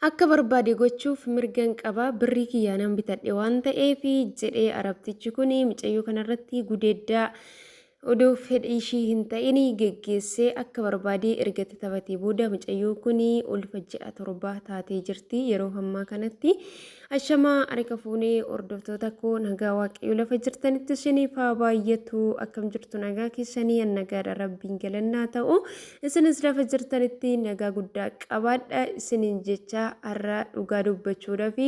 Akka barbaade gochuuf mirgan qaba, birrii kiyyaanan bitadhe waan ta'eef jedhee arabtichi kun mucayyoo kanarratti gudeeddaa odoo fedha ishii hin ta'in geggeessee akka barbaade erga itti taphatee booda mucayyoon kun ulfa ji'a 7 taatee jirti yeroo ammaa kanatti. Ashamaa harka fuunee hordoftoota koo, nagaa waaqayyo lafa jirtanitti isiniif haa baay'atu. Akkam jirtu? Nagaa keessanii? An nagaadha, rabbiin galannaa ta'u. Isinis lafa jirtanitti nagaa guddaa qabaadha isiniin jecha. Har'a dhugaa dubbachuudhaaf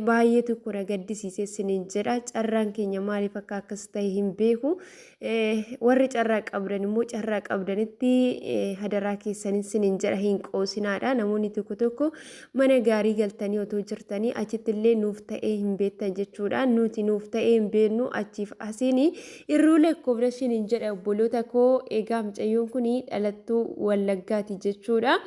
baay'ee tokko na gaddisiise isiniin jedha. Carraan keenya maaliif akka akkas ta'e hin beeku. Warri carraa qabdan immoo carraa qabdanitti hadaraa keessan isiniin jedha, hin qoosinaadha. Namoonni tokko tokko mana gaarii galtanii otoo jirtanii achitti illee nuuf ta'ee hin beektan jechuudha. Nuti nuuf ta'ee hin beeknu, achiif asiin irruu lakkoofna isiniin jedha, obboloota koo. Egaa mucayyoon kun dhalattuu Wallaggaati jechuudha.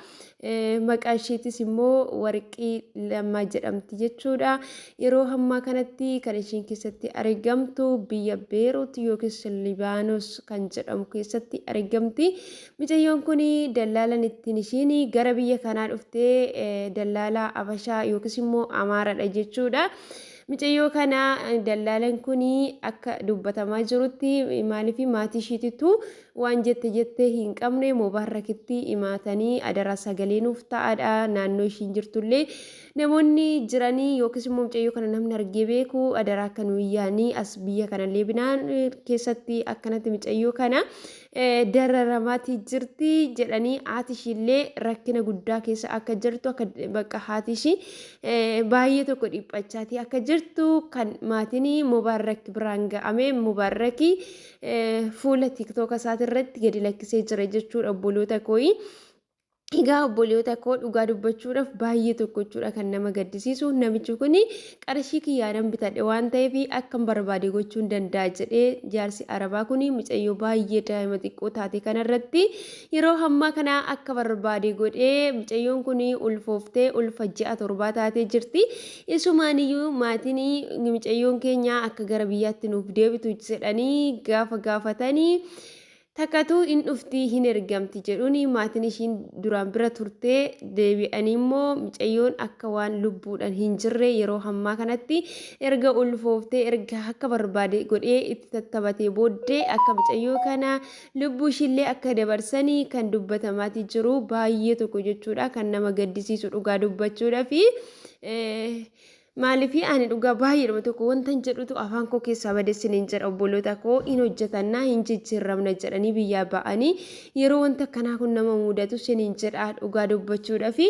Maqaa isheetis immoo Warqii Lammaa jedhamti jechuudha. Yeroo ammaa kanatti kan isheen keessatti argamtu biyya Beerut yookiis Libaanos kan jedhamu keessatti argamti. Mucayyoon kun dallaalan ittiin ishiin gara biyya kanaa dhuftee dallaala Abashaa yookiis immoo Amaaradha jechuudha. Mucayyoo kana dallaalan kun akka dubbatamaa jirutti maaliif maatii ishiitittu waan jette jettee hin qabne Mubaarakitti himaatanii adaraa sagalee nuuf ta'aadha. Naannoo ishiin jirtullee namoonni jiranii yookiis immoo mucayyoo kana namni argee beeku adaraa akka nu yaanii as biyya kana Leebinaan keessatti akkanatti mucayyoo kana dararamaati jirti jedhanii, haati ishiillee rakkina guddaa keessa akka jirtu, akka bakka haati ishii baay'ee tokko dhiphachaati akka jirtu kan maatiin Mubaarak biraan ga'ame, Mubaarakii fuula TikToka isaatirratti gadi lakkisee jira jechuudha, obboloota kooyi. Egaa obboloota koo, dhugaa dubbachuudhaaf baay'ee tokko jechuudha kan nama gaddisiisu. Namichi kun qarshii kiyyaanan bitadhe waan ta'eef akkan barbaade gochuun danda'a jedhee jaarsi arabaa kun mucayyoo baay'ee daa'ima xiqqoo taate kanarratti yeroo ammaa kana akka barbaade godhee mucayyoon kun ulfooftee ulfa ji'a 7 taatee jirti. Isumaaniyyuu maatiin mucayyoon keenya akka gara biyyaatti nuuf deebitu jedhanii gaafa gaafatanii, takkatu hin dhufti, hin ergamti jedhuun. Maatiin ishiin duraan bira turtee deebi'anii immoo mucayyoon akka waan lubbuudhaan hin jirre, yeroo ammaa kanatti erga ulfooftee, erga akka barbaade godhee itti tattabatee booddee akka mucayyoo kana lubbuu ishiillee akka dabarsanii kan dubbatamaatii jiru. Baay'ee tokko jechuudha kan nama gaddisiisu dhugaa dubbachuudha fi maaliif ani dhugaa baay'eedhuma tokko wanta hin jedhutu afaan koo keessaa badeessiniin jedha, obboloota koo. Hin hojjetannaa, hin jijjiiramna jedhanii biyyaa ba'anii yeroo wanta akkanaa kun nama mudatu siniin jedha. Dhugaa dubbachuudha fi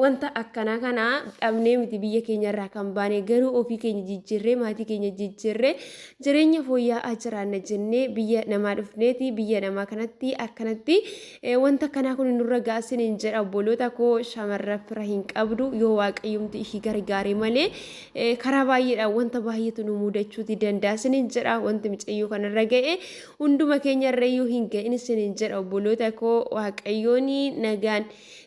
wanta akkanaa kana dhabnee miti biyya keenyarraa kan baane, garuu ofii keenya jijjiirree, maatii keenya jijjiirree, jireenya fooyya'aa jiraanna jennee biyya namaa dhufneeti biyya namaa kanatti akkanatti wanta akkanaa kun nurra gaasiniin jedha, obboloota koo. Shamarra fira hin qabdu yoo waaqayyumti ishii gargaare malee karaa baay'eedhaan wanta baay'eetu nu mudachuuti danda'a siniin jedha. Wanti mucayyoo kanarra ga'e hunduma keenya irrayyuu hin ga'in siniin jedha, obboloota koo. Waaqayyoon nagaan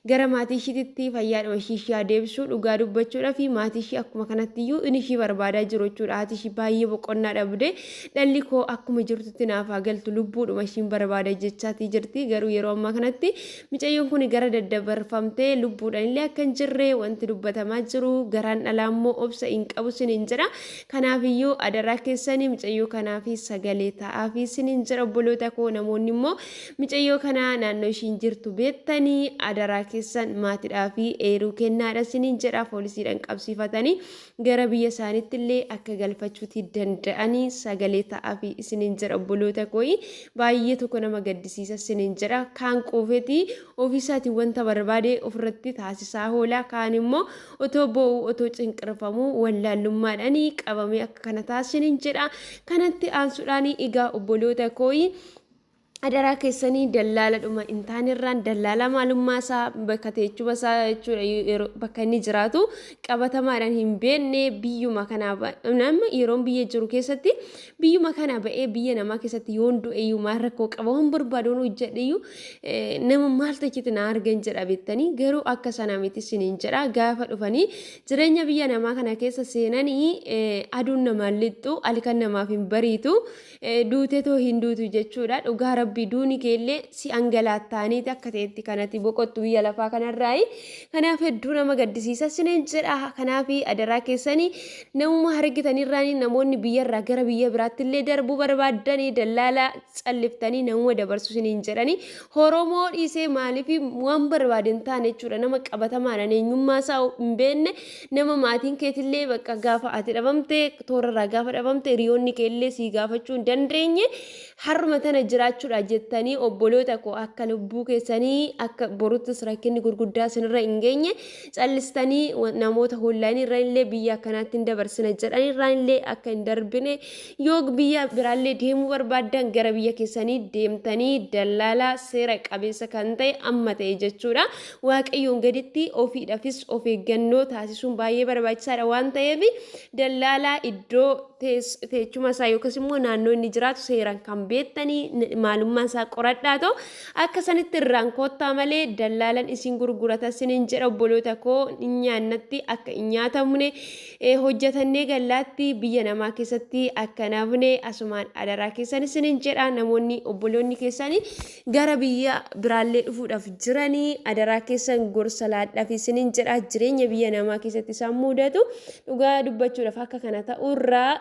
gara maatii ishiititti fayyaadhuma ishii ishii adeemsu. Dhugaa dubbachuudhaa fi maatii ishii akkuma kanatti iyyuu inni ishii barbaadaa jiru jechuudha. Haati ishii baay'ee boqonnaa dhabde, dhalli koo akkuma jirtutti naaf haa galtu, lubbuudhuma ishiin barbaada jechaatii jirti. Garuu yeroo ammaa kanatti mucayyoon kun gara daddabarfamtee lubbuudhaan illee akka hin jirre wanti dubbatamaa jiru. Garaan dhalaa immoo obsa hin qabu siniin jedha. Kanaaf iyyuu adaraa keessanii mucayyoo kanaaf sagalee ta'aafi siniin jedha, obboloota koo. Namoonni immoo mucayyoo kana naannoo ishiin jirtu beektanii adaraa keessan maatiidhaa fi eeruu kennaadha siniin jedha. Poolisiidhaan qabsiifatanii gara biyya isaaniitti illee akka galfachuuti danda'anii sagalee ta'aafi isiniin jedha, obboloota kooyi. Baay'ee tokko nama gaddisiisa isiniin jedha. Kaan quufeeti ofiisaatiin wanta barbaade ofirratti taasisaa oola, kaan immoo otoo boo'u, otoo cinqirfamuu wallaallummaadhaan qabamee akka kana taasisaniin jedha. Kanatti aansuudhaan egaa obboloota kooyi, adaraa keessanii dallaala dhuma hin taanerraan, dallaala maalummaa isaa, bakka teechuma isaa jechuudha, yeroo bakka inni jiraatu qabatamaadhaan hin beekne, biyyuma kanaa nama yeroon biyya jiru keessatti biyyuma kana ba'ee biyya namaa keessatti yoon du'e iyyuu maal rakkoo qaba, waan barbaaduun hojjedhe iyyuu nama maaltu achitti na argan jedha beektanii. Garuu akka sana miti isiniin jedha. Gaafa dhufanii jireenya biyya namaa kana keessa seenanii aduun namaan lixxu, halkan namaaf hin bariitu, duutetoo hin duutu jechuudha, dhugaa rabbi. Rabbi duuni keellee si angalaattaaniiti akka ta'etti kanatti boqottu biyya lafaa kanarraayi. Kanaaf hedduu nama gaddisiisa isiniin jedha. Kanaaf adaraa keessanii namuma argitanirraanii namoonni biyyarraa gara biyya biraatti illee darbuu barbaaddanii dallaalaa calliftanii namuma dabarsu isiniin jedhanii. Oromoo dhiisee maaliif waan barbaade hin taane jechuudha. Nama qabatamaadhaan eenyummaa isaa hin beekne, nama maatiin keetillee bakka gaafa ati dhabamte, toorarraa gaafa dhabamte, hiriyoonni keellee sii gaafachuu hin dandeenye, har'uma tana jiraachuudha jettanii, obboloota koo, akka lubbuu keessanii akka boruttis rakkinni gurguddaa isinirra hin geenye callistanii namoota hollaanii irra illee biyya akkanaatti hin dabarsina jedhan irraa illee akka hin darbine, yoo biyya biraallee deemuu barbaaddan gara biyya keessanii deemtanii dallaalaa seera qabeessa kan ta'e amma ta'e jechuudha. Waaqayyoon gaditti ofiidhaafis of eeggannoo taasisuun baay'ee barbaachisaadha waan ta'eef, dallaalaa iddoo teechuma isaa yookiis immoo naannoo inni jiraatu seeraan kan beektanii maalummaa isaa qoradhaa ta'u akka sanitti irraan koottaa malee dallaalan isin gurgurata isiniin jedha. Obboloota koo, hin nyaannatti akka hin nyaatamne, hojjetannee gallaatti biyya namaa keessatti akka nafne asumaan adaraa keessan isiniin jedha. Namoonni obboloonni keessanii gara biyya biraallee dhufuudhaaf jiranii adaraa keessan gorsa laadhaaf isiniin jedha. Jireenya biyya namaa keessatti isaan mudatu dhugaa dubbachuudhaaf akka kana ta'urraa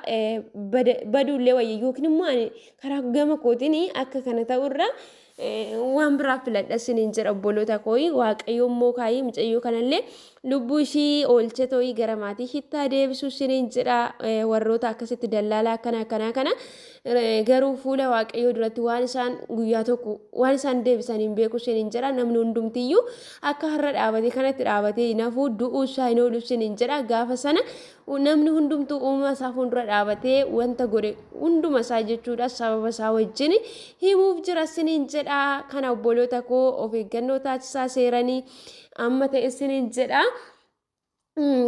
baduullee wayya, yookiin immoo ani karaa gama kootiin akka kana ta'urraa waan biraa filadha isiniin jedha, obboloota kooyi. Waaqayyo immoo kaayii mucayyoo kanallee lubbuu ishii oolchee too'ii gara maatii ishiitti deebisuu isiniin jedha. Warroota akkasitti dallaalaa akkana akkanaa kana garuu fuula Waaqayyoo duratti waan isaan guyyaa tokko waan isaan deebisan hin beeku isiniin jedha. Namni hundumtiyyuu akka har'a dhaabatee kanatti dhaabatee hin hafu, du'uu isaa hin oolu isiniin jedha. Gaafa sana namni hundumtuu uumama isaa fuuldura dhaabatee wanta godhe hunduma isaa jechuudha sababa isaa wajjin himuuf jira isiniin jedha. Kana obboloota koo, of eeggannoo taasisaa seeranii amma ta'e isiniin jedha.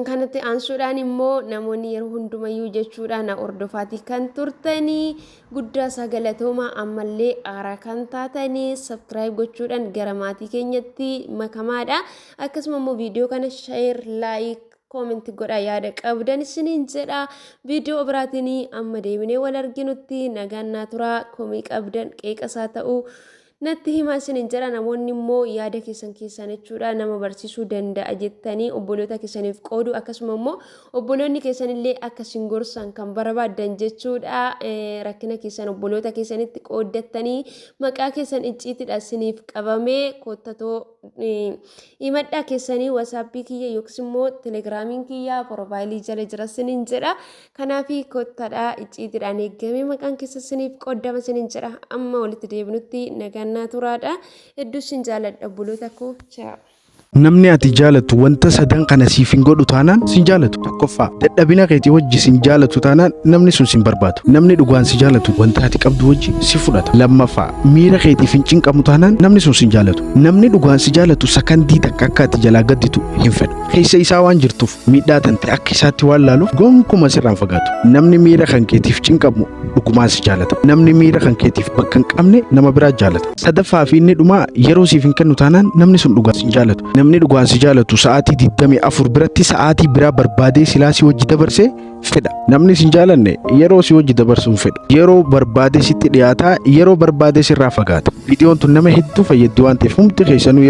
Kanatti aansuudhaan immoo namoonni yeroo hundumayyuu jechuudha na hordofaatii kan turtanii guddaa isaa galatooma. Ammallee haaraa kan taatanii subscribe gochuudhaan gara maatii keenyatti makamaadha. Akkasuma immoo viidiyoo kana share, like, comment godha, yaada qabdan isiniin jedha. Viidiyoo biraatiin amma deebinee wal arginutti nagaan naa turaa. Komii qabdan qeeqasaa ta'uu natti himaa isiniin jedha. Namoonni immoo yaada keessan keessan jechuudha nama barsiisuu danda'a jettanii obboloota keessaniif qoodu, akkasuma immoo obboloonni keessanillee akka isin gorsan kan barbaaddan jechuudha, rakkina keessan obboloota keessanitti qooddattanii maqaa keessan icciitidha isiniif qabamee koottatoo himadhaa keessanii WhatsAppii kiyya yookiis immoo Telegramiin kiyya profileii jala jira isiniin jedha. Kanaaf kottadhaa, icciitiidhaan eegamee maqaan keessa isiniif qooddama isiniin jedha. Amma walitti deebinutti nagaan naa turaadha. Hedduu isin jaaladha, obboloota koo. Ciao. Namni ati jaalattu wanta sadan kana siif hin godhu taanaan sin jaalatu. Tokkoffaa, dadhabina keetii wajji sin jaalatu taanaan namni sun sin barbaadu. Namni dhugaan si jaalatu wanta ati qabdu wajji si fudhata. Lammaffaa, miira keetiif hin cinqamu taanaan namni sun sin jaalatu. Namni dhugaan si jaalatu sakandii takka akka ati jalaa gadditu hin fedhu. Keessa isaa waan jirtuuf miidhaa tante akka isaatti waan laaluuf gonkumaa sirraan fagaatu. Namni miira kan keetiif cinqamu dhugumaan si jaalata. Namni miira kan keetiif bakka hin qabne nama biraa jaalata. Sadaffaa fi inni dhumaa, yeroo siif hin kennu taanaan namni sun dhugaan sin jaalatu. Namni dhugaan si jaalatu sa'aatii 24 biratti sa'aatii biraa barbaadee silaa si wajji dabarsee fedha. Namni sin jaalanne yeroo si wajji dabarsuu hin fedhu. Yeroo barbaadee sitti dhiyaataa, yeroo barbaadee sirraa fagaata. Viidiyoon tun nama hedduu fayyaddi waan ta'eef hundi keessanuu